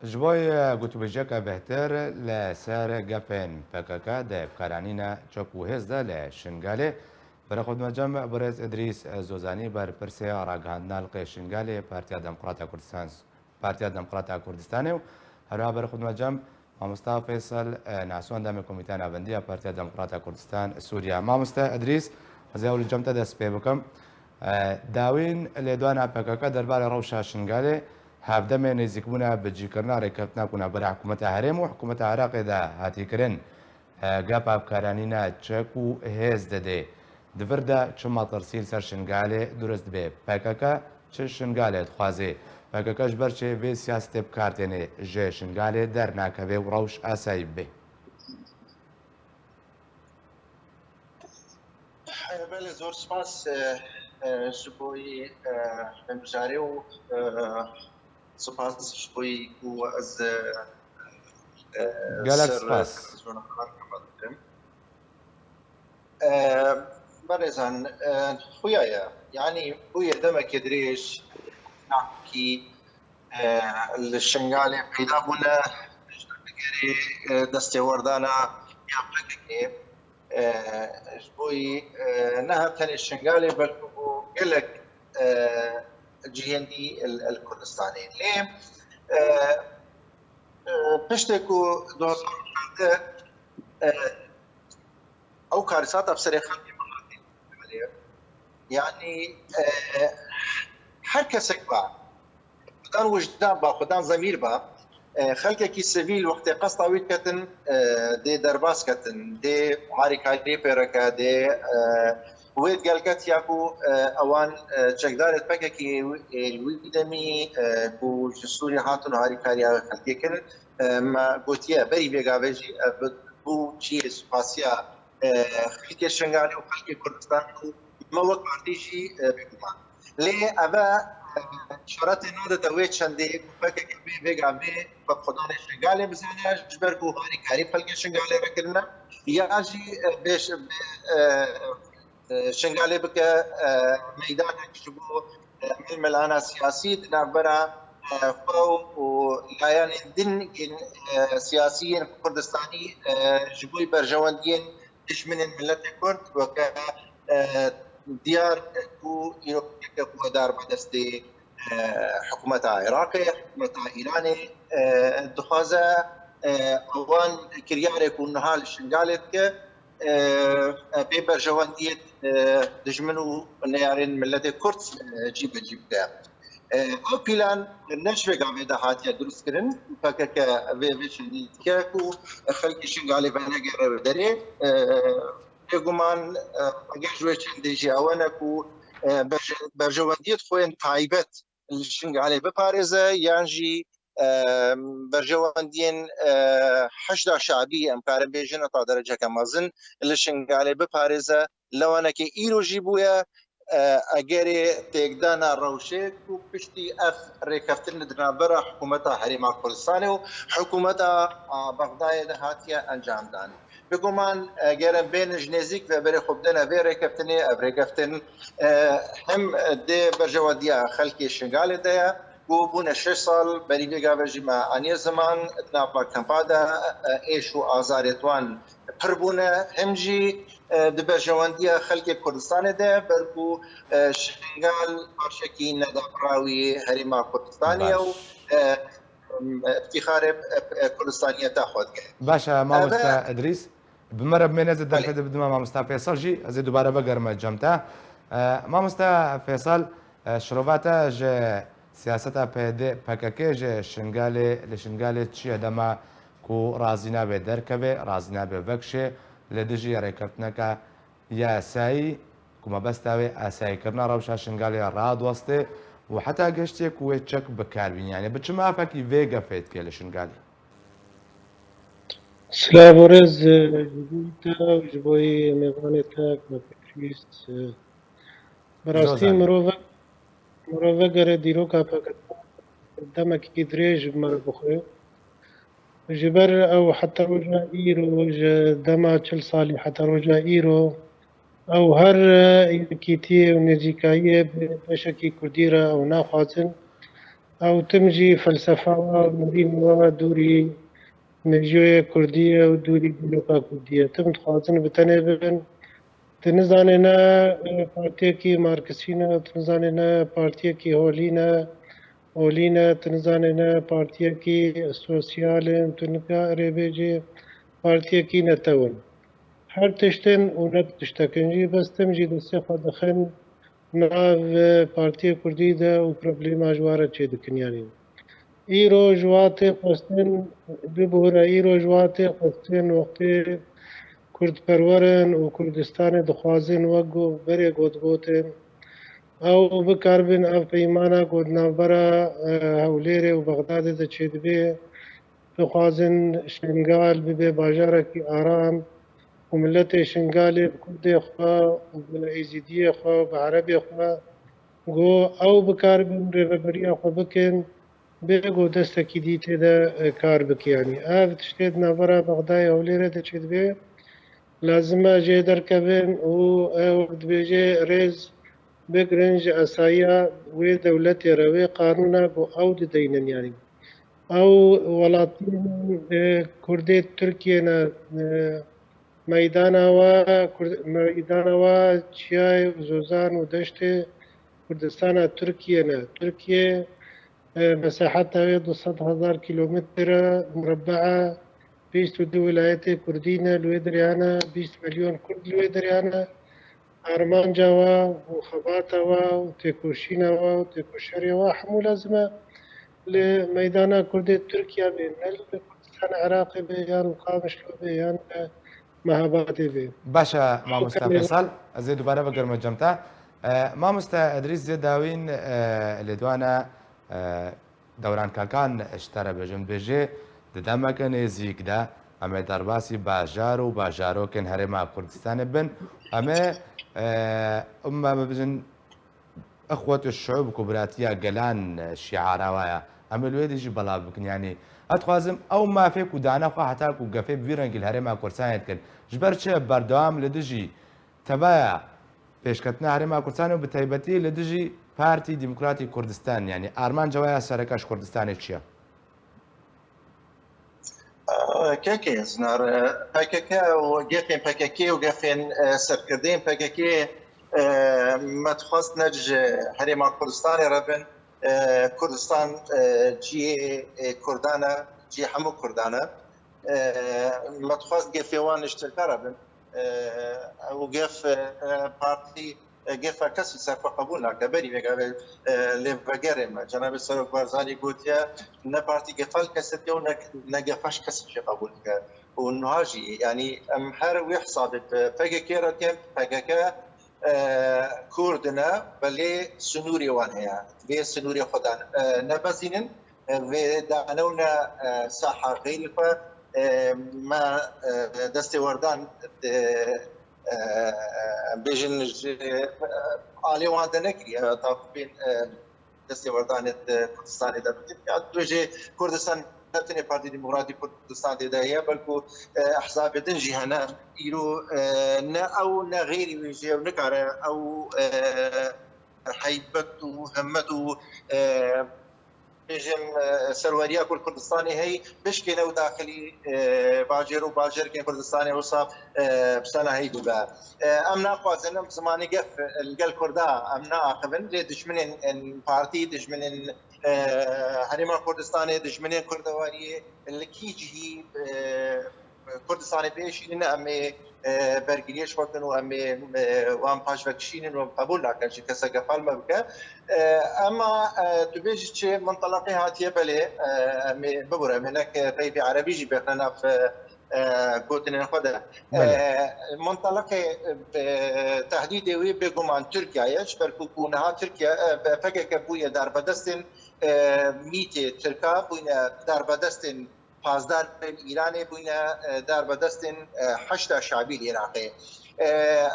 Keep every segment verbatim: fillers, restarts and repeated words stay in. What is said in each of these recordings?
Ji bo gotûbêjiyeke bêhtir li ser gefên P K K di hevkaranîna çek û hêz de li Şingalê, berê xwe dime cem birêz Îdrîs Zozanî, berpirsê ragihandina li qê Şingalê Partiya Demokrata Kurdistan, Partiya Demokrata Kurdistanê û herwiha berê xwe dime cem mamosta Feysel, e, Nasuh, endamê Komîteya Navendî ya Partiya Demokrata Kurdistan Sûriye. Mamoste Îdrîs, ez ê ew li cem te dest pê bikim. E, dawîn lêdwana P K K derbarê rewşa Şingalê, hevdemê nêzîkbûna bicîkirina rêkeftina ku navbera hikûmeta herêm û hikûmeta Iraqê de hatî kirin, e, gepa bikaranîna çek û hêz didê. Di vir de çi metirsî li ser Şingalê durust dibe? P K K çi Şingalê dixwaze? P K K ji ber çi vê siyasetê bi kar têne, ji Şingalê dernakeve û rewş asayî bibe? Belê, zor spas, e, e, ji bo yî, e, mijarê û, e, spas ji bo yî ku ez, e, e, Gelek ser spas. Televizyona xwe dikim. E, berêzan, e, xuya ye. Yanî bûye demekê dirêj, nakî, e, li Şingalê peyda bûne, ji ber bigerê, e, destêwerdana ya P K K, e, ji bo yî, e, ne her tenê Şingalê, belkû bû gelek, e, cihên dî li, li Kurdistanê. Lê, e, e, piştê ku du hezar û çardeh, e, ew karisata bi serê xelkê min hatî. Yanî, e, her kesek ba, xudan wijdan ba, xudan zemîr ba, e, xelkekî sivîl wextê qesta wî diketin, e, dê derbas ketin, dê harîkariyê pê re ke, dê, e, wê gelketiya ku, e, ewan, e, çekdarê P K K wî, e, wî demî, e, ku ji Sûriyê hatin û harîkariya xelkê kirin, e, me gotiye berî vê gavê jî, e, bi, bû çiyê spasiya, e, xelkê Şingalê û xelkê Kurdistanê û me wek partî jî, e, bêguman. Lê ev e, e, şaretê nadide wê çendê ku P K K bê vê gavê wek xudanê Şingalê bizane, ji ber ku harîkarî xelkê Şingalê re kirine, ya jî, e, bê, bê, e, e, Şingalê bike, e, meydanek ji bo, e, milmilana siyasî di navbera, e, xwe û layanên din yên, e, siyasî yên Kurdistanî, e, ji bo berjewendiyên dijminên miletê Kurd weke, e, diyar ku îro weke ku darbe destê, e, hikûmeta Iraqê, hikûmeta Îranê, e, dixwaze, e, wan kiryarê ku niha li Şingalê dike, e, e, bê berjewendiyê, e, dijmin û neyarên miletê Kurd, e, cîbecî bike. E, ew pîlan ne ji vê gavê de hatiye durustkirin. P K K vê, vê çendî dike ku xelkê Şingalê venegere bi derê. E, bêguman, e, eger ji wê çendê jî ew ne ku, e, berje-, berjewendiyê xwe yên taybet li Şingalê biparêze, yan jî, e, berjewendiyên, e, Heşda Şabî, em karin bêjin, ta dereceke mezin li Şingalê biparêze, lewanekê îro jî bûye, e, egerê têkdana rewşê ku piştî ev rêkeftin di navbera hikûmeta Herêma Kurdistanê û hikûmeta, a, Bexdayê de hatiye encamdan. Bêguman, e, ger em bên ji nêzîk ve berê xwe bidine vê rêkeftinê, ev rêkeftin, e, hem dê berjewendiya xelkê Şingalê de ye, ku bûne şeş sal berî vê gavê jî me aniye ziman, di nava kempa de, e, êş û azarê wan pir bûne, hem jî, e, di berjewendiya xelkê Kurdistanê de, ber ku, e, Şingal parçekî nedaprawî Herêma Kurdistanê ye û, Baş. e, em, îftîxarê, e, e, Kurdistaniyeta xwe dike. Baş e, Ev e mamoste Îdrîs. Bi me re bimêne, ez ê Belê. derfetê bidime mamosta Feysel jî, ez ê dubare vegerime cem te. E, mamosta Feysel, e, şirova te ji siyaseta P D, P K K ji Şingalê, li Şingalê çi ye dema ku razî nabe derkeve, razî nabe vekişe, li dijî rêkeftineke yasayî ku mebesta wê asayîkirina rewşa Şingalê ya radweste û heta geştê ku wê çek bi kar bîne. Yanî bi çi mafekî vê gefê dike li Şingalê? Silav û rêz, e, ji bo te û ji bo yê mêvanê te, me pêwîst, e, bi rastî Zozan. Mirov, mirov vegere dîroka P K K demekî dirêj bi me re bixwe. Ji ber ew heta roja îro, ji dema çil salî heta roja îro, ew her, e, yekîtiyê û nêzîkayiyê bi beşekî Kurdî re ew naxwazin. Ew tim jî felsefa we û nivîn we dûrî mejiyê kurdî ye û dûrî dîroka kurdî ye. Tim dixwazin bi tenê bibin. Tu nizanê ne, e, partiyekî marksî ne, tu nizanê ne partiyekî holî ne, holî ne, tu nizanê ne partiyekî sosyal in, tu nikarê bêjî partiyekî netew in. Her tiştin û ne tiştekin jî, bes tim jî destê xwe dixin nav partiyê kurdî de û problema ji wan re çêdikin. Yanî îro ji wa tê xwestin, bibûre îro ji wa tê xwestin wextê kurdperwer in û Kurdistanê dixwazin wek go-, berê gotgotin, ew bikaribin ev peymana ku di navbera, e, Hewlêrê û Bexdadê de çêdibe, bixwazin Şingal bibe bajarekî aram û miletê Şingalê bi kurdê xwe û bi êzîdiyê xwe û bi erebê xwe, go ew bikaribin rêveberiya xwe bikin, bê go destekî dî tê de, e, kar bike. Yanî ev tiştê di navbera Bexdayê Hewlêrê de çêdibe, lazim e jê derkevin û, e, wek dibêje rêz bigirin ji esayiya wê dewletê re, wê qanûna ku ew dideynin. Yanî ew welatiyên, e, kurdê Tirkiyê ne, e, meydana we, Kurd-, meydana we çiyayê û zozan û deştê Kurdistana Tirkiye ne. Tirkiye, e, mesaheta wê du sed hezar kîlometre murebbe'a, bîst û du wilayetê kurdî ne li wê derya ne, bîst milyon kurd li wê derya ne. Armanca we û xebata we û têkoşîna we û têkoşerê we hemû lazim e li meydana kurdê Tirkiye bê, ne li Kurdistana Iraqê bê yan li Qamişlo bê yan li Mehabadê bê. Baş e, mamoste Feysal, ez ê dubare bigirme cem te. E, mamoste Edrîs Zêdawîn, e, lêdwana, e, Dewran Kakan ji te re bêjim, dibêje, di demeke nêzîk de em ê derbasî bajar û bajarokên Herêma Kurdistanê bin. Em ê, e, em, em bibêjin, Ixwet û şuub ku biratiya gelan şiara wa ye. Em ê li wê dijî belav bikin. Yanî, ez dixwazim ew mafê ku dane xwe heta ku gefê bi vî rengî li Herêma Kurdistanê dikin. Ji ber çi berdewam li dijî tevaya pêşketina Herêma Kurdistanê û bi taybetî li dijî Partî Demokratî Kurdistan, yanî armanca we ya sereke ji Kurdistanê çi ye? Kekê zinar, P K K û gefên P K K û gefên, e, serkirdeyên P K K, e, me dixwest ne ji Herêma Kurdistanê re bin, e, Kurdistan, e, cihê, e, Kurdan e, cihê hemû Kurdan e. E, me dixwest gefê wan ji Tirka re bin. E, û gef, e, partî, e, gefa kesî ser xwe qebûl nake. Berî vê gavê, e, lê vegerê me. Cenabê Serok Barzanî gotiye, ne partî gefa li kesê dike û ne, ne gefa ji kesî jî qebûl dike. Û niha jî, yanî em her wê hesabê bi P K K re dikin, P K K, e, Kurd ne, belê sinûrê wan heye. Vê sinûrê xwe dan, e, nebezînin, e, vê danewne, e, saha xeyrî xwe, e, me, e, destê werdan, e, e, em bêjin ji, e, alê wan de nekiriye, e, takûbên, e, destê werdanê di Kurdistanê de bikin. Ya dibêje Kurdistan ne tenê Partî Demokratî Kurdistan tê de heye, belku, e, ehzabê din jî hene. Îro, e, ne ew ne xeyrî wê jê ew nikare ew, e, heybet û himmet û, e, bêjim, e, serweriya ku li Kurdistanê heyî, bişkêne û daxilî, e, bajêr û bajarkên Kurdistanê wisa, e, bi sena heyî bibe. E, em naxwazin, em zimanê gef, e, li gel Kurda em naaxivin, lê dijminên, e, partî, dijminên, e, Herêma Kurdistanê, dijminên Kurdewariyê li kî cihî, e, Kurdistanê biêşînin, em ê, e, bergiriyê ji xwe bikin û em ê, e, wan paş vekişînin û em qebûl nakin ji kesek gefa li me bike. E, ema, e, tu bêjî çi mintileqê hatiye belê, e, em ê bibûre, em ê nek peybê erebî jî bêxine nav, e, e, gotinên xwe de. Belê. E, mintileqê, e, tehdîdê wî bêguman Tirkiye ye, ji ber ku, ku niha Tirkiye, e, P K K bûye darbedestên, e, mîtê Tirka, bûyne darbedestên Pasdarên Îranê bûyne, e, darbedestên, e, Heşda Şabî li Iraqê. E,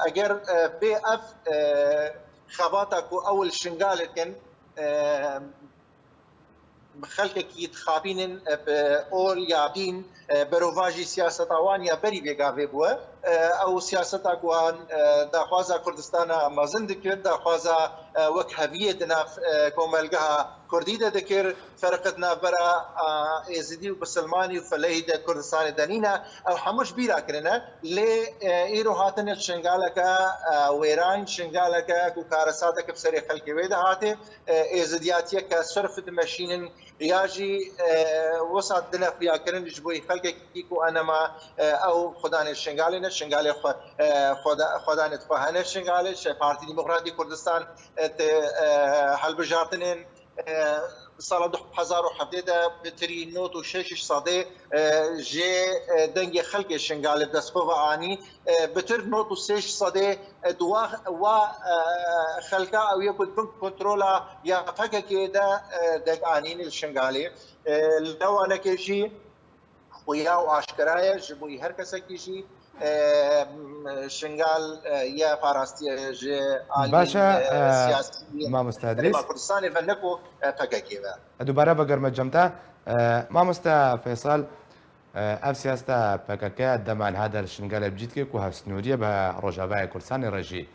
eger, e, bê ev, e, xebata ku ew li Şingalê dikin, e, bi xelkekî dixapînin, e, bi ol ya dîn, e, berovajî siyaseta wan ya berî vê gavê bûye. e, ew siyaseta ku wan, e, daxwaza Kurdistana mezin dikir, daxwaza, e, wekheviyê di nav, e, komelgeha Kurdî de dikir, ferq di navbera, e, Êzidî û Bisilmanî û Felehî de Kurdistanê de nîne. Ew hemû ji bîra kirine. Lê, e, îro hatine li Şingaleke, e, wêran, Şingaleke ku karesateke bi serê xelkê wê de hatê, e, êzidiyatiyeke surf dimeşînin, ya jî, e, wisa dine xuyakirin ji bo xelkekî ku enema, e, ew xwedanê Şingalê ne, Şingalê xwe, e, xweda-, xwedanê xwe hene Şingalê, ji Partî Demokratî Kurdistan, e, tê, e, hilbijartinên, e, sala du hezar û hevdeh de bitirî nod û şeş sedê, e, jê, e, dengê xelkê Şingalê bi dest xwe ve anî. E, bitir nod û sê sedê, e, di wa, wa, e, xelka ew yê ku di bin kontrola ya P K K de, e, deng anîn li Şingalê. E, li newanekê jî xuya û aşkera ye ji bo her kesekî jî, e, Şingal, e, ye parastiye ji alî, Baş e, e, siyasî mamoste Edrîs. Herêma Kurdistanê ve ne ku, e, P K K ve. E, dubare vegerme cem te. E, mamoste Feysal, e, ev siyaseta P K K dema niha de li Şingalê bi cî dike ku hevsnûrî ye bi Rojavayê Kurdistanê re jî.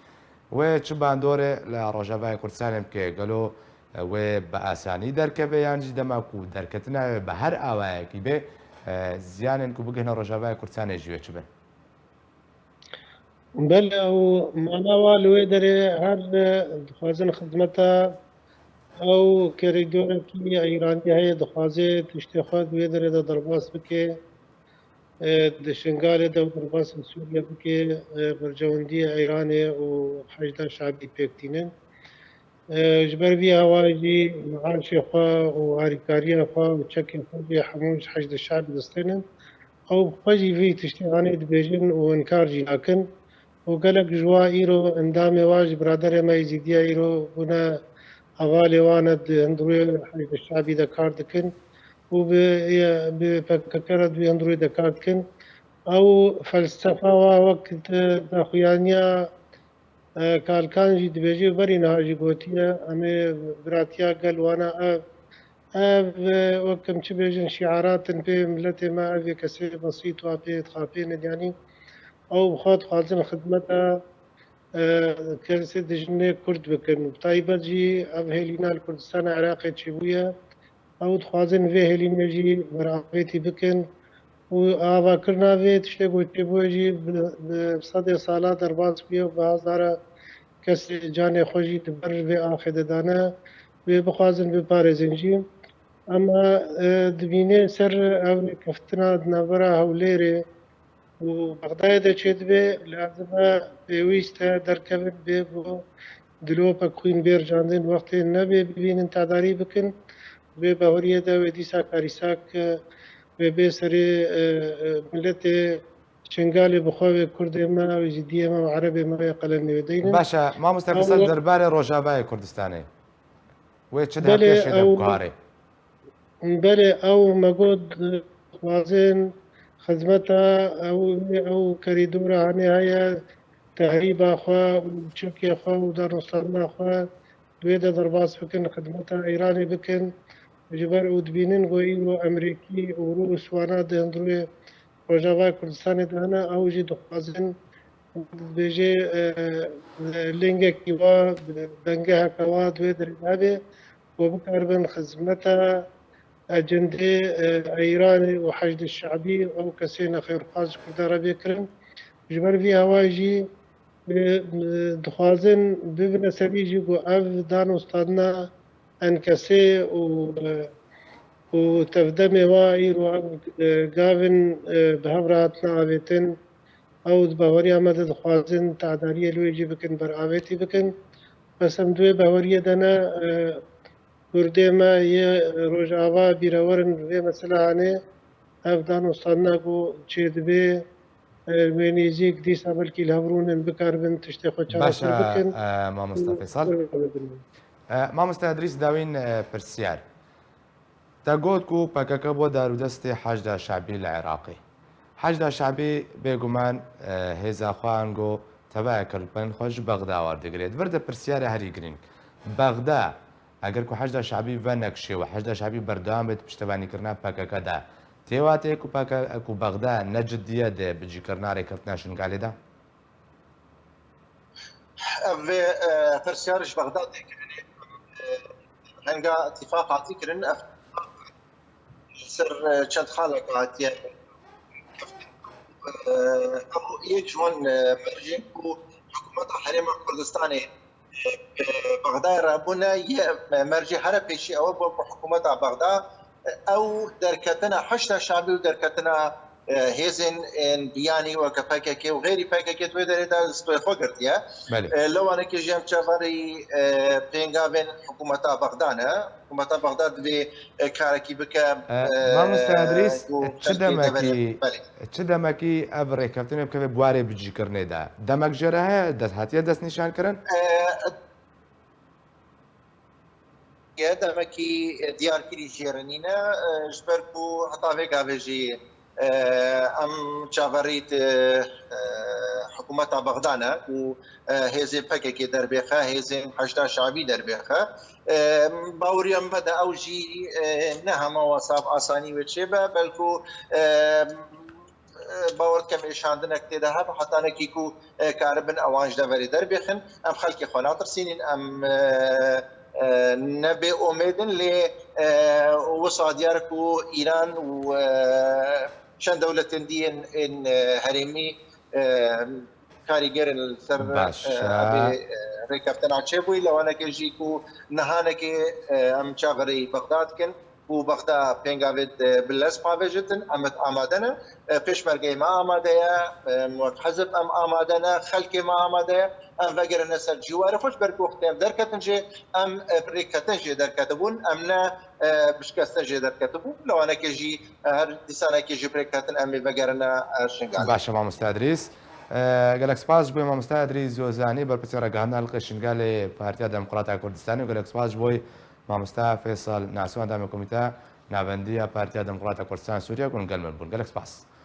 Wê çi bandorê li Rojavayê Kurdistanê bike? Gelo, e, wê bi asanî derkeve yan jî dema ku derketina wê bi her awayekî be, e, ziyanên ku bigihne Rojavayê Kurdistanê ji wê çi bin? Belê, ew mana wa li wê derê her, e, dixwazin xizmeta ew kerîdorekî Îranî heye, dixwaze tiştê xwe di wê derê de derbas bike. E, di Şingalê de ew derbasên Sûriye bike, e, berjewendiyê Îranê û Heşda Şabî pêk tînin. E, ji ber vî hewa jî meaşê xwe û harîkariya xwe û çekên xwe jî hemû ji Heşdê Şabî distênin. Ew bi xwe jî vî tiştê anê dibêjin û inkar jî nakin. Û gelek ji wa îro endamê wa ji biraderê me Êzîdiya îro bûne hevalê wan e, di hundirê Heşdê Şabî de kar dikin û bi, bi P K K re di wî hundirê de kar dikin. Ew felsefa wa wek di daxuyaniya, e, Kalkan jî dibêje û berî niha jî gotiye, em ê biratiya gel wana ev, ev, e, wek em çi bêjin şiarat in pê miletê me, ev ê kesê besît wa pê dixapênin, yanî ew bi xwe dixwazin xidmeta, e, kesê dijminê Kurd bikin. Bi taybet jî ev hêlîna li Kurdistana Iraqê çêbûye. Ew dixwazin vê hêlînê jî beravêtî bikin û avakirina vê tiştê ku çêbûye jî bi, bi sedê sala derbas bûye û bi hezara kesê canê xwe jî di ber vê axê de dane, wê bixwazin biparêzin jî. Ema, e, dibîne ser ev rêkeftina di navbera Hewlêrê û Bexdayê de çêdibe, lazim e, pêwîst e derkevin bê ku dilopek xwîn bê ricandin wextê nebê bibînin tedarî bikin. Vê baweriyê de wê dîsa karîsak, e, wê bê serê, e, e, miletê Şingalê bi xwe wê Kurdê me, wê Êzîdiyê me û Erebê me wê qelemê wê deynin. Baş e, mamoste Ew Feysal, derbarê Rojavayê Kurdistanê. Wê çi Belê, dihatiye şêde ew biguharê? Belê, ew me got, dixwazin xizmeta ew, ew kerîdora hanê heye, tehrîba xwe û çekê xwe û danûstandina xwe di wê de derbas bikin, xizmeta Îranê bikin. Ji ber û dibînin ku îro Emerîkî û Rûs wana di hundirê Rojava Kurdistanê de hene, ew jî dixwazin, dibêje, e, lingekî wa, bengeheke wa di wê derê de hebe, ku bikaribin xizmeta ecendê, e, Îranê û Heşdê Şe'bî û ew kesê nexêrxwaz ji Kurdan re bê kirin. Ji ber vî hewa jî, e, dixwazin bibine serî jî ku ev danûstandina enkesê û, e, û tevdemê wa îro ev, e, gavin, e, bi hev re hatine avêtin. Ew di baweriya me de dixwazin tedariyê li wê jî bikin, beravêtî bikin. Bes em di wê baweriyê de ne, e, Kurdê me yê Rojava bîrewer in vê mesela hanê. Ev danûstandina ku çêdibe, e, wê nêzîk dîsa belkî li hev rûnin bikaribin tiştê xwe çareser bikin. Baş e, e, mamoste Feysal. E, mamoste Edrîs, dawîn, e, pirsiyar. Te got ku P K K bû darûdestê Heşda Şebî li Iraqê. Heşda Şebî bêguman, e, hêza xwe ango tevayeke li bin xwe ji Bexda werdigire. Di vir de pirsyarê herî girîng. Bexda, eger ku Heşda Şebî venekşê û Heşda Şebî berdewam bê di piştevanîkirina P K K de, Tê watê ku peke ku Bexda ne ciddiye di bicîkirina rêkeftina Şingalê de? Ev vê, e, pirsiyar ji Bexdadê kirinê. E, Henga îtîfaq hatî kirin, ev ser, e, çend xalek hatiye. E, Ew yek ji wan, e, mercên ku hikûmeta Herêma Kurdistanê, e, Bexdayê re bûne, yê mercê here pêşî ew bû ku hikûmeta Bexda, e, ew derketina Heşda Şabî û derketina, e, hêzên, ên biyanî weke P K K û xeyrî P K K di wê derê de stûyê xwe girtiye. Belê. E, lewanekê jî em çaverî, e, pêngavên hikûmeta Bexda ne. Hikûmeta Bexda divê, e, karekî bike, E, e, Mamoste Edrîs, ku çi xelkê demekî, deverê, belê. Çi demekî ev rêkeftinê bikeve bi warê bicîkirinê de? Demek jê re heye, dest, hatiye destnîşankirin? E, ye demekî diyarkirî jê re nîne, e, ji ber ku heta vê gavê jî, e, em çaverî di, e, hikûmeta Bexda ne û, e, hêzên P K K derbêxe, hêzên Heşda Şabî derbêxe. E, Baweriya me de ew jî, e, ne hema wasa bi asanî wê çêbe, belku, e, e, bawer dikim êşandinek tê de hebe, hetanekî ku, e, karibin ewan ji deverê derbêxin. Em xelkê xwe natirsînin, em, e, e, ne bê umêd in, lê, e, wisa diyar ku Îran û, e, çend dewletên dî yên, ên, e, herêmî, e, karîger in li ser, Baş, e, e. Evê, e, rêkeftina çêbûyî. Lewanekê jî ku nihanekê, e, em çaverî Bexda dikin. û Bexda pêngavê di bi lez pavêjitin, em amade ne. E, Pêşmergeyê me amade ye, e, wek hizb em amade ne, xelkê me amade ye. Em vegerine ser cîwarê xwe, ji ber ku wextê em derketin jê, em, e, bi rêketin jê derketibûn, em ne, e, bi şikestin jê derketibûn. Lewanekê jî, e, her dîsanekê jî bi rêketin em ê vegerine, e, Şingalê. Baş e, mamoste Edrîs. E, gelek spas ji bo mamoste Edrîs Yozanî, berpirsê ragihandina Hilqê Şingalê Partiya Demokrata Kurdistanê û gelek spas ji bo Mamoste Feysel Nasî, endamê Komîteya Navendî ya Partiya Demokrata Kurdistan Sûriye ku li gel me bûn. Gelek spas.